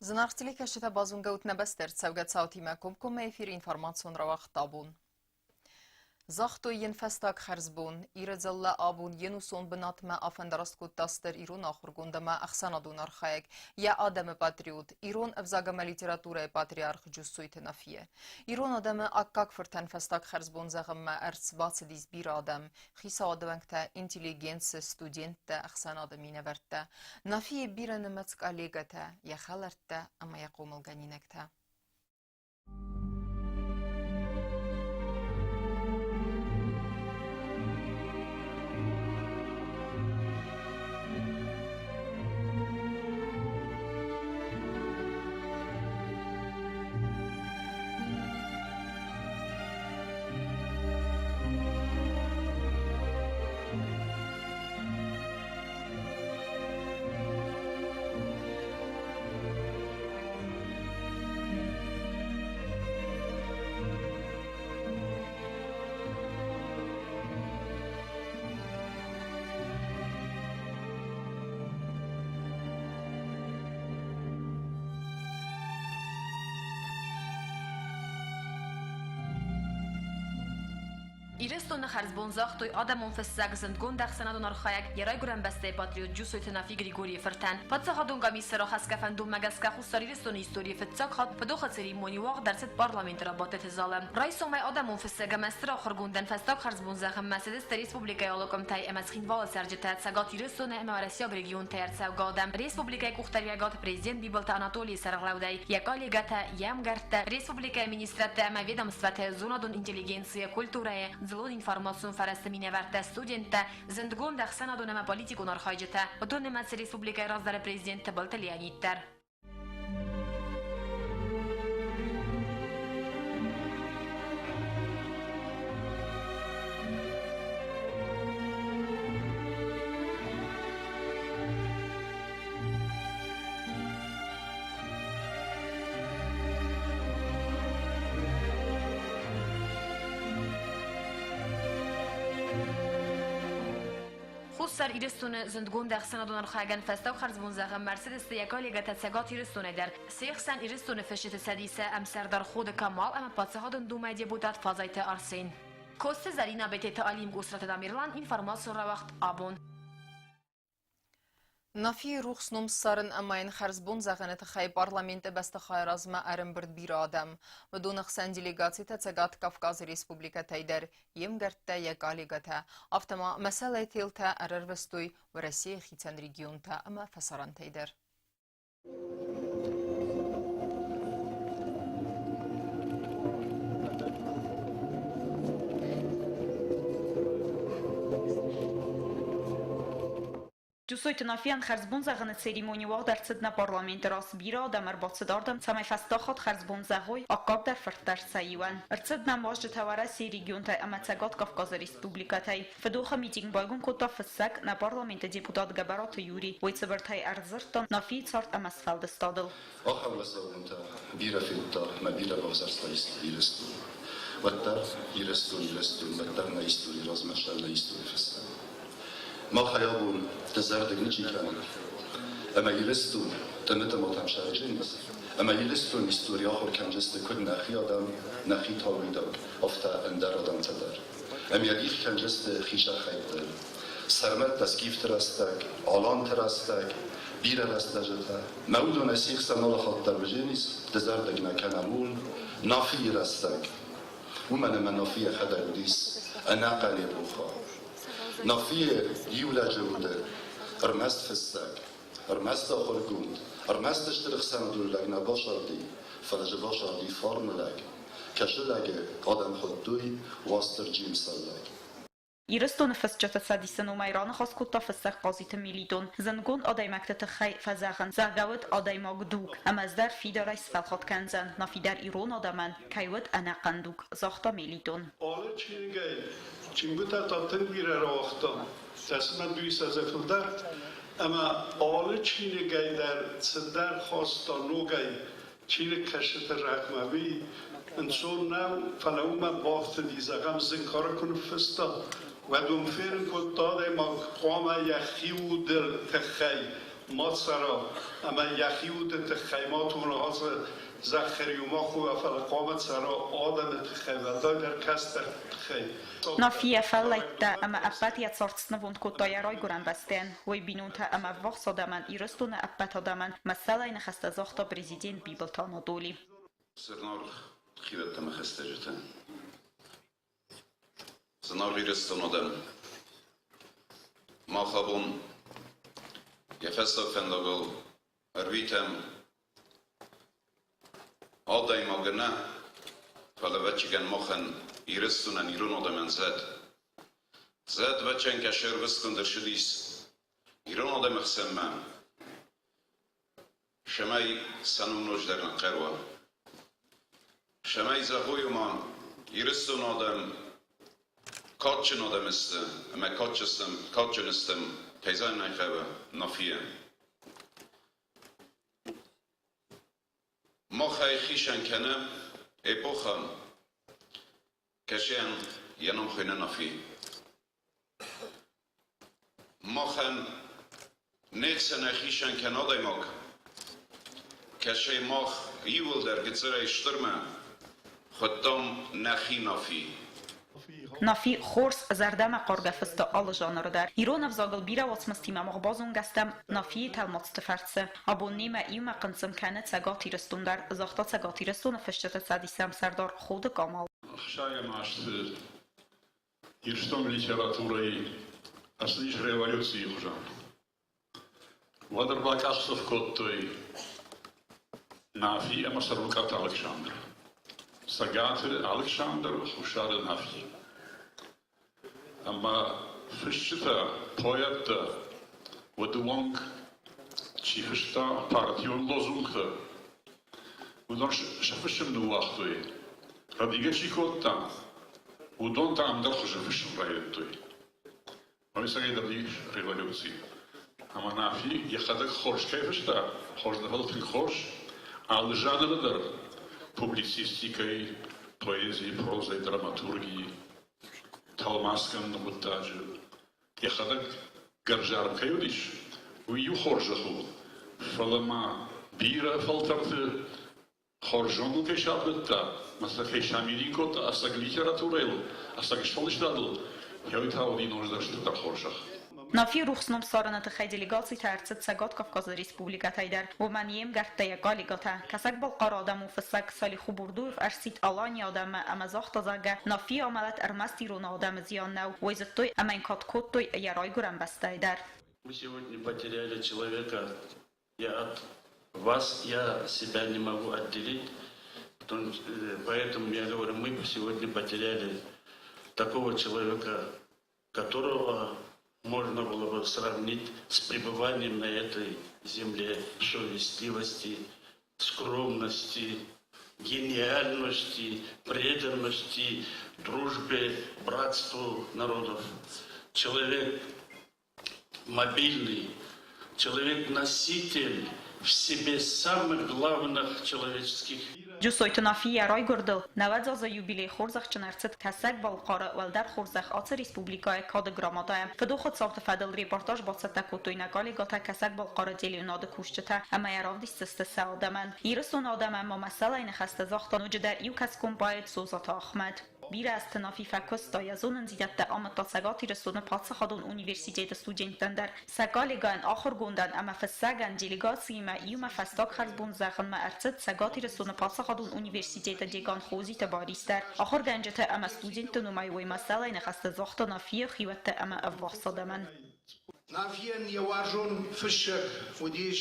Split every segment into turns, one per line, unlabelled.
Зынаргъ телекӕсджытӕ, базонгӕ ут нӕ бӕсты ӕрцӕугӕ цаутимӕ комкоммӕ эфиры информацион рауагъд абон. Загътой йын фӕстаг хӕрзбон. Иры дзыллӕ абон йе нусон бынатмӕ афӕндараст кодта стыр ирон ахуыргонд ӕмӕ ӕхсӕнадон архайӕг, йӕ адӕмы патриот, ирон ӕвзаг ӕмӕ литературӕйы патриарх Джусойты Нафийы. Ирон адӕмы аккаг фыртӕн фӕстаг хӕрзбон зӕгъынмӕ ӕрбацыдис бирӕ адӕм, хицауады уӕнгтӕ, интеллигенци, студенттӕ, ӕхсӕнады минӕвӕрттӕ, Нафийы бирӕнымӕц коллегӕтӕ, йӕ хӕлӕрттӕ ӕмӕ йӕ хъомылгӕнинӕгтӕ.
Ирыстоны хӕрзбон загътой адӕмон фыссӕг, зындгонд ӕхсӕнадон архайӕг, йӕ райгуырӕн бӕстӕйы патриот Джусойты Нафи Григорийы фыртӕн. Паддзахадон комиссы рахӕсгӕ фӕндонмӕ гӕсгӕ Хуссар Ирыстоны историйы фыццаг хатт фыдохы церемони уагъд ӕрцыд парламенты рабадтыты залы. Райсомӕй адӕмон фыссӕг ӕмӕ стыр ахуыргондӕн фӕстаг хӕрзбон зӕгъынмӕ цыдысты республикӕйы алы къуымтӕй ӕмӕ Цхинвалы цӕрджытӕ, Цӕгат Ирыстоны ӕмӕ уӕрӕсейаг регионтӕй ӕрцӕугӕ адӕм, республикӕйы къухдариуӕгад президент Бибылты Анатолийы сӕргълӕудӕй, йӕ коллегӕтӕ, йӕ ӕмгӕрттӕ, республикӕйы министрадтӕ ӕмӕ ведомствӕты, зонадон интеллигенцийы, культурӕйы, дзыллон информацион фӕрӕзты минӕвӕрттӕ, студенттӕ, зындгонд ӕхсӕнадон ӕмӕ политикон архайджытӕ, уыдон нымӕцы республикӕйы раздӕры президент Тыбылты Леонид дӕр. Хуссар Ирыстоны зындгонд ӕхсӕнадон архайӕгӕн фӕстаг хӕрзбон зӕгъӕм Мерседес-ты йӕ коллегӕтӕ Цӕгат Ирыстонӕй дӕр. Се хсӕн Ирыстоны фысджыты цӕдисы ӕмсӕрдар Ходы Камал ӕмӕ Паддзахадон Думӕйы депутат Фадзайты Арсен. Коцты Зӕринӕ Бететы Алим Госраты Тамерлан информацион рауагъд абон.
Нафийы рухс ном ссарын ӕмӕ йын хӕрзбон зӕгъыны тыххӕй парламенты бӕстыхайы размӕ ӕрӕмбырд бирӕ адӕм. Уыдоны хсӕн делегацитӕ Цӕгат Кавказы республикӕтӕй дӕр, йе мгӕрттӕ, йӕ коллегӕтӕ, афтӕ ма мӕсӕлӕй телтӕ ӕрӕрвыстой Уӕрӕсейы хицӕн регионтӕ ӕмӕ фӕсарӕнтӕй дӕр.
Джусойты Нафийӕн хӕрзбон зӕгъыны церемони уагъд ӕрцыд нӕ парламенты раз. Бирӕ адӕм ӕрбацыд ардӕм, цӕмӕй фӕстаг хатт хӕрзбон зӕгъой, аккагдӕр фырттӕ сӕ иуӕн. Ӕрцыд нӕм уазджытӕ Уӕрӕсейы регионтӕй ӕмӕ Цӕгат Кавказы республикӕтӕй. Фыдохы митинг байгом кодта фыссӕг, нӕ парламенты депутат Гӕбӕраты Юрий. Уый цыбыртӕй ӕрдзырдта Нафийы цард ӕмӕ сфӕлдыстадыл.
Ахӕм уӕззаубонтӕ бирӕ федта мӕ бирӕ бавзӕрста Ирыстон. Уӕддӕр Ирыстон, Ирыстон, уӕддӕр нӕ истори размӕ нӕ истори фыста. Махӕй абон дызӕрдыг ничи кӕны, ӕмӕ Ирыстон тъымы-тъыматӕм сӕрджынц, ӕмӕ Ирыстон истори ахуыр кӕндзысты куыд нӕхи адӕм, нӕхи тауидаг, афтӕ ӕндӕр адӕмтӕ дӕр. Ӕмӕ йӕ дих кӕндзысты хисӕрхӕйтты. Сӕрмӕттӕ скифты рӕстӕг, аланты рӕстӕг, бирӕ рӕстӕджытӕ. Мӕ уыдонӕй се хсӕн алы хатт дӕр уыдзӕнис, дызӕрдыг нӕ кӕнӕм ууыл, Нафийы рӕстӕг. Уымӕн ӕмӕ Нафи йӕхӕдӕг уыдис ӕнӕхъӕн эпохӕ. Нафийы иу лӕджы уды ӕрмӕст фыссӕг, ӕрмӕст ахуыргонд, ӕрмӕст стыр ӕхсӕнадон лӕг нӕ басарди, фӕлӕ дзы басарди фарны лӕг, кӕсы лӕджы адӕм хуыдтой Уастырджийы мсӕллӕг.
Ирыстоны фысджыты цӕдисы номӕй раныхас кодта фыссӕг Хъазиты Мелитон. Зындгонд адӕймӕгты тыххӕй фӕзӕгъынц, зӕгъгӕ, уыд адӕймаг дуг, ӕмӕ ӕз дӕр фидарӕй сфӕлхатт кӕндзӕн, Нафи дӕр ирон адӕмӕн кӕй уыд ӕнӕхъӕн дуг, загъта Мелитон.
Алы чиныгӕй чингуытӕ та тынг бирӕ рауагътам, кӕцымӕ дыууиссӕдзӕ фылдӕр, ӕмӕ алы чиныгӕй дӕр цыдӕр хаста ногӕй чиныгкӕсджыты рӕгъмӕ. Уый ӕнцон нӕу, фӕлӕ уымӕ бафтыди, зӕгъӕм, Зынкъары куы ныффыста, уӕд уым фенын кодта адӕймаг хъуамӕ йӕхи уды тыххӕй. Ма цӕра ӕмӕ йӕхи уды тыххӕй ма тона ацы зӕххы риу, ма хуа, фӕлӕ хъуамӕ цӕра адӕмы тыххӕй, уӕлдайдӕр кӕстӕрты тыххӕй.
Нафи йӕ фӕллӕйттӕ ӕмӕ ӕппӕт йӕ цард снывонд кодта йӕ райгуырӕн бӕстӕйӕн, уый бинонтӕ ӕмӕ ӕввахс адӕмӕн, Ирыстоны ӕппӕт адӕмӕн, мӕссӕлӕй ныхӕстӕ загъта президент Бибылты Анатоли.
Зынаргъ хиуӕттӕ ӕмӕ хӕстӕджытӕ! Зынаргъ Ирыстон адӕм! Мах абон йӕ фӕстаг фӕндагыл ӕрвитӕм адӕймагы нӕ, фӕлӕ ӕвӕццӕгӕн махӕн, Ирыстонӕн, ирон адӕмӕн зӕд. Зӕд ӕвӕццӕгӕн кӕсы ӕрвыстгонд ӕрцыдис ирон адӕмы хсӕнмӕ, цӕмӕй сӕ ном ноджыдӕр ныхъхъӕр уа. Цӕмӕй зӕгъой, ома Ирыстоны адӕм кадджын адӕм сты ӕмӕ кадджын стӕм, кӕй зӕгъын ӕй хъӕуы, Нафийӕн. Мах ӕй хицӕн кӕнӕм эпохӕн, кӕцыйӕн йӕ ном хуыйны Нафи. Махӕн не хсӕнӕй хицӕн кӕны адӕймаг, кӕцӕй мах иууылдӕр гыццылӕй стырмӕ хуыдтам нӕхи Нафи.
Нафи хорз, зӕрдӕмӕхъаргӕ фыста алы жанры дӕр. Ирон ӕвзагыл бирӕ уацмыстимӕ мах базонгӕ стӕм Нафийы тӕлмацты фӕрцы. Абон немӕ иумӕ хъынцъым кӕны Цӕгат Ирыстон дӕр, загъта Цӕгат Ирыстоны фысджыты цӕдисы ӕмсӕрдар Ходы Камал.
Ӕхсайӕм азты Ирыстоны литературӕйы ӕрцыдис революцийы хуызӕн. Уӕд ӕрбакъахдзӕф кодтой Нафи ӕмӕ Цӕрукъаты Алыксандр. Цӕгаты Алыксандр, Хуссары Нафи. Ӕмӕ фысджытӕ, поэттӕ уӕды онг чи фыста партион лозунгтӕ, уыдон сӕ фысым ныууагътой. Рӕдийгӕ чи кодта, уыдон та ӕндӕр хуызы фыссын райдыдтой. Ӕцӕгӕйдӕр ис революци. Ӕмӕ Нафи йӕхӕдӕг хорз кӕй фыста, хорз нӕ, фӕлӕ тынг хорз, алы жанры дӕр публицистикӕйы, поэзийы, прозӕйы, драматургийы, тӕлмац кӕныны хъуыддаджы йӕхӕдӕг гӕрзарм кӕй уыдис, уый иу хорзӕх у, фӕлӕ ма бирӕ фӕлтӕрты хорз зондыл кӕй сахуыдта ӕмӕ сӕ кӕй самидин кодта ӕцӕг литературӕйыл, ӕцӕг сфӕлдыстадыл, уый та уыди ноджыдӕр стырдӕр хорзӕх.
Нафи рухс ном ссарыны тыххӕй делегацитӕ ӕрцыд Цӕгат Кавказы республикӕтӕй дӕр. Уымӕн йе мгӕрттӕ йӕ коллегӕтӕ, Кӕсӕг-Балхъары адӕмон фыссӕг Салиху Бурдуев ӕрсидт Аланийы адӕммӕ ӕмӕ загъта, зӕгъгӕ, Нафийы амӕлӕт ӕрмӕст ирон адӕмы зиан нӕу, уый зыдтой ӕмӕ йын кад кодтой йӕ райгуырӕн бӕстӕйы дӕр.
Мы сегодня потеряли человека. Я от вас, я себя не могу отделить. Поэтому я говорю, мы сегодня потеряли такого человека, которого можно было бы сравнить с пребыванием на этой земле совестливости, скромности, гениальности, преданности, дружбе, братству народов. Человек мобильный, человек-носитель в себе самых главных человеческих
Джусойты Нафи йӕ райгуырдыл нӕуӕдз азы юбилей хорзӕхджын ӕрцыд Кӕсӕг-Балхъары уӕлдӕр хорзӕх ацы республикӕйы Кады грамотӕйӕ. Фыдохы цауты фӕдыл репортаж бацӕттӕ кодтой нӕ коллегӕтӕ Кӕсӕг-Балхъары телеуынады кусджытӕ ӕмӕ йӕ равдисдзысты сӕ адӕмӕн. Ирыстоны адӕмӕн ма мӕссӕлӕй ныхӕстӕ загъта ноджыдӕр иу кӕсгон поэт Созаты Ахмӕт. Бирӕ азты Нафи фӕкуыста, йӕ зонындзинӕдтӕ амыдта Цӕгат Ирыстоны паддзахадон университеты студенттӕн дӕр. Сӕ коллегӕйӕн, ахуыргондӕн ӕмӕ фыссӕгӕн делегациимӕ иумӕ фӕстаг хӕрзбон зӕгъынмӕ ӕрцыд Цӕгат Ирыстоны паддзахадон университеты декан Хозиты Барис дӕр. Ахуыргӕнджыты ӕмӕ студентты номӕй уый мӕссӕлӕй ныхӕстӕ загъта Нафийы хиуӕттӕ ӕмӕ ӕввахс адӕмӕн.
Нафийӕн йӕ уарзон фыссӕг уыдис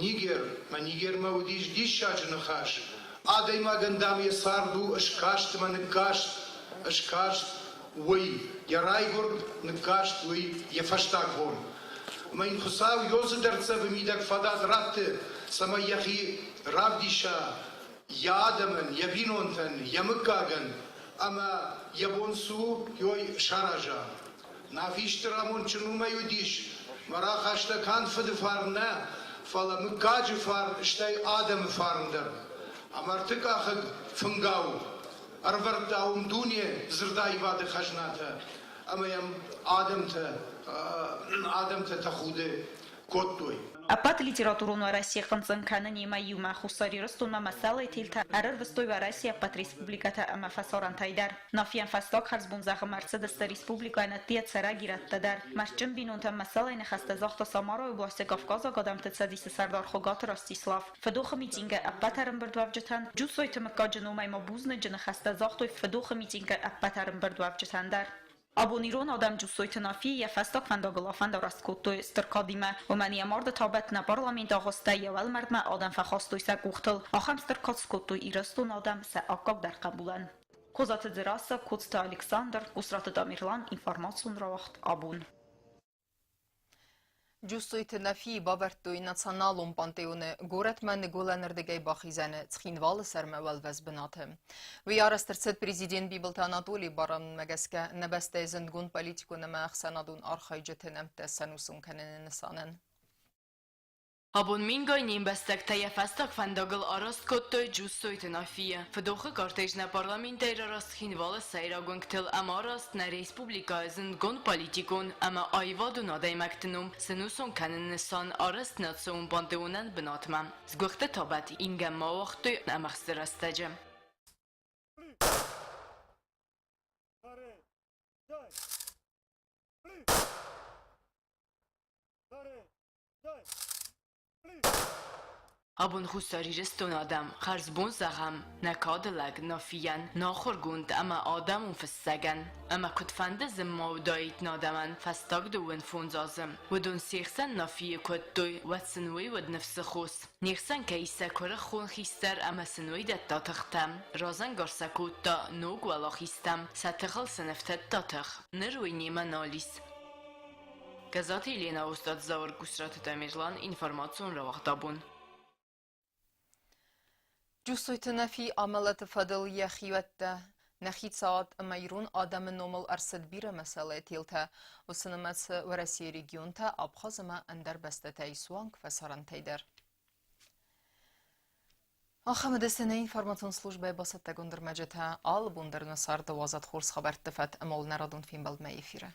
Нигер, мӕ Нигермӕ уыдис диссаджы ныхас. Адӕймагӕн, дам, йӕ цард у ыскаст ӕмӕ ныккаст, ыскаст уый, йӕ райгуырд, ныккаст уый йӕ фӕстаг бон. Ӕмӕ йын Хуыцау ёзы дӕрддзӕфы мидӕг фадат ратты, цӕмӕй йӕхи равдиса йӕ адӕмӕн, йӕ бинонтӕн, йӕ мыггагӕн ӕмӕ йӕ бон цы у, ёй сараза. Нафи стыр амондджын уымӕй уыдис, мӕ рахаста канд фыды фарн нӕ, фӕлӕ мыггаджы фарн, стӕй адӕмы фарн дӕр. Ӕмӕ ӕртыкъахыг фынгау ӕрвӕрдта уым дуне дзырдаивады хӕзнатӕ ӕмӕ йӕм адӕмтӕ, адӕмтӕ тӕхуды кодтой.
Ӕппӕт литературон Уӕрӕсе хъынцъым кӕнынимӕ иумӕ Хуссар Ирыстонмӕ мӕсӕлӕй телтӕ ӕрӕрвыстой Уӕрӕсейы ӕппӕт республикӕтӕ ӕмӕ фӕсарӕнтӕй дӕр. Нафийӕн фӕстаг хӕрзбон зӕгъынмӕ ӕрцыдысты республикӕйӕн ӕддейӕ цӕрӕг ирӕттӕ дӕр. Мӕстджын бинонтӕн мӕсӕлӕй ныхӕстӕ загъта Самарайы областы Кавказаг адӕмты цӕдисы сӕрдар Хуыгаты Ростислав. Фыдохы митингы ӕппӕт ӕрӕмбырдуӕвджытӕн Джусойты мыггаджы номӕй ма бузныджы ныхӕстӕ загътой фыдохы митингы ӕппӕт ӕрӕмбырдуӕвджытӕн дӕр. Абон ирон адӕм Джусойты Нафийы йӕ фӕстаг фӕндагыл афӕндараст кодтой стыр кадимӕ. Уымӕн йӕ марды табӕт нӕ парламенты агъуыстӕй йӕ уӕлмӕрдмӕ адӕм фӕхастой сӕ къухтыл. Ахӕм стыр кад скодтой Ирыстоны адӕм сӕ аккагдӕр хъӕбулӕн. Козаты Дзерассӕ, Коцты Александр, Къусраты Тамерлан, информацион рауагъд Абон.
Джусойты Нафийы бавӕрдтой националон пантеоны горӕтмӕ ныгуылӕнырдыгӕй бахизӕны Цхинвалы сӕрмӕ уӕлвӕз бынаты. Уый арӕзт ӕрцыд президент Бибылты Анатолийы барамындмӕ гӕсгӕ нӕ бӕстӕйы зындгонд политикон ӕмӕ ӕхсӕнадон архайджыты нӕмттӕ сӕнусон кӕныны нысанӕн.
Абон мингай не мбӕстӕгтӕ йӕ фӕстаг фӕндагыл араст кодтой Джуссойты Нафийы. Фыдохы кортеж нӕ парламентӕй рараст Цхинвалы сӕйраг уынгтыл ӕмӕ араст нӕ республикӕйы зындгонд политикон ӕмӕ аивадон адӕймӕгты ном сӕнусон кӕныны нысан арӕзт национ пантеонӕн бынатмӕ. Сгуыхты табӕт ингӕнмӕ ауагътой ӕмӕхсты рӕстӕджы. Абон Хуссар Ирыстоны адӕм хӕрзбон зӕгъӕм нӕ кады лӕг Нафийӕн, нӕ ахуыргонд ӕмӕ адӕмон фыссӕгӕн. Ӕмӕ куыдфӕнды зын ма уыдаид нӕ адӕмӕн фӕстаг 25 азы, уыдон се хсӕн Нафийы кодтой, уӕд сын уый уыд ныфсы хос. Не хсӕн кӕй сӕ куырыхон хистӕр ӕмӕ сын уый дӕтта тыхтӕ, разӕнгард сӕ кодта ног уӕлахизтӕм, сӕ тыхыл сын ӕфтыдта тых. Ныр уый немӕ нал ис. Гӕззаты Еленӕ, Остъаты Зауыр, Гусраты Тамерлан, информацион рауагъд абон.
Джусойты Нафи амӕлӕты фӕдыл йӕ хиуӕттӕ, нӕ хицауад ӕмӕ ирон адӕмы номыл ӕрцыд бирӕ мӕсӕлӕй телтӕ, уыцы нымӕцы Уӕрӕсейы регионтӕ, Абхаз ӕмӕ ӕндӕр бӕстӕтӕй суанг фӕсарӕнтӕй дӕр. Ахӕм ӕдасӕй информацион службӕйы бацӕттӕгонд ӕрмӕджытӕ алы бон дӕр нӕ царды уадзӕд хорз хабӕртты фӕд ӕмӕ уыл нӕ радон фембӕлдмӕ эфиры.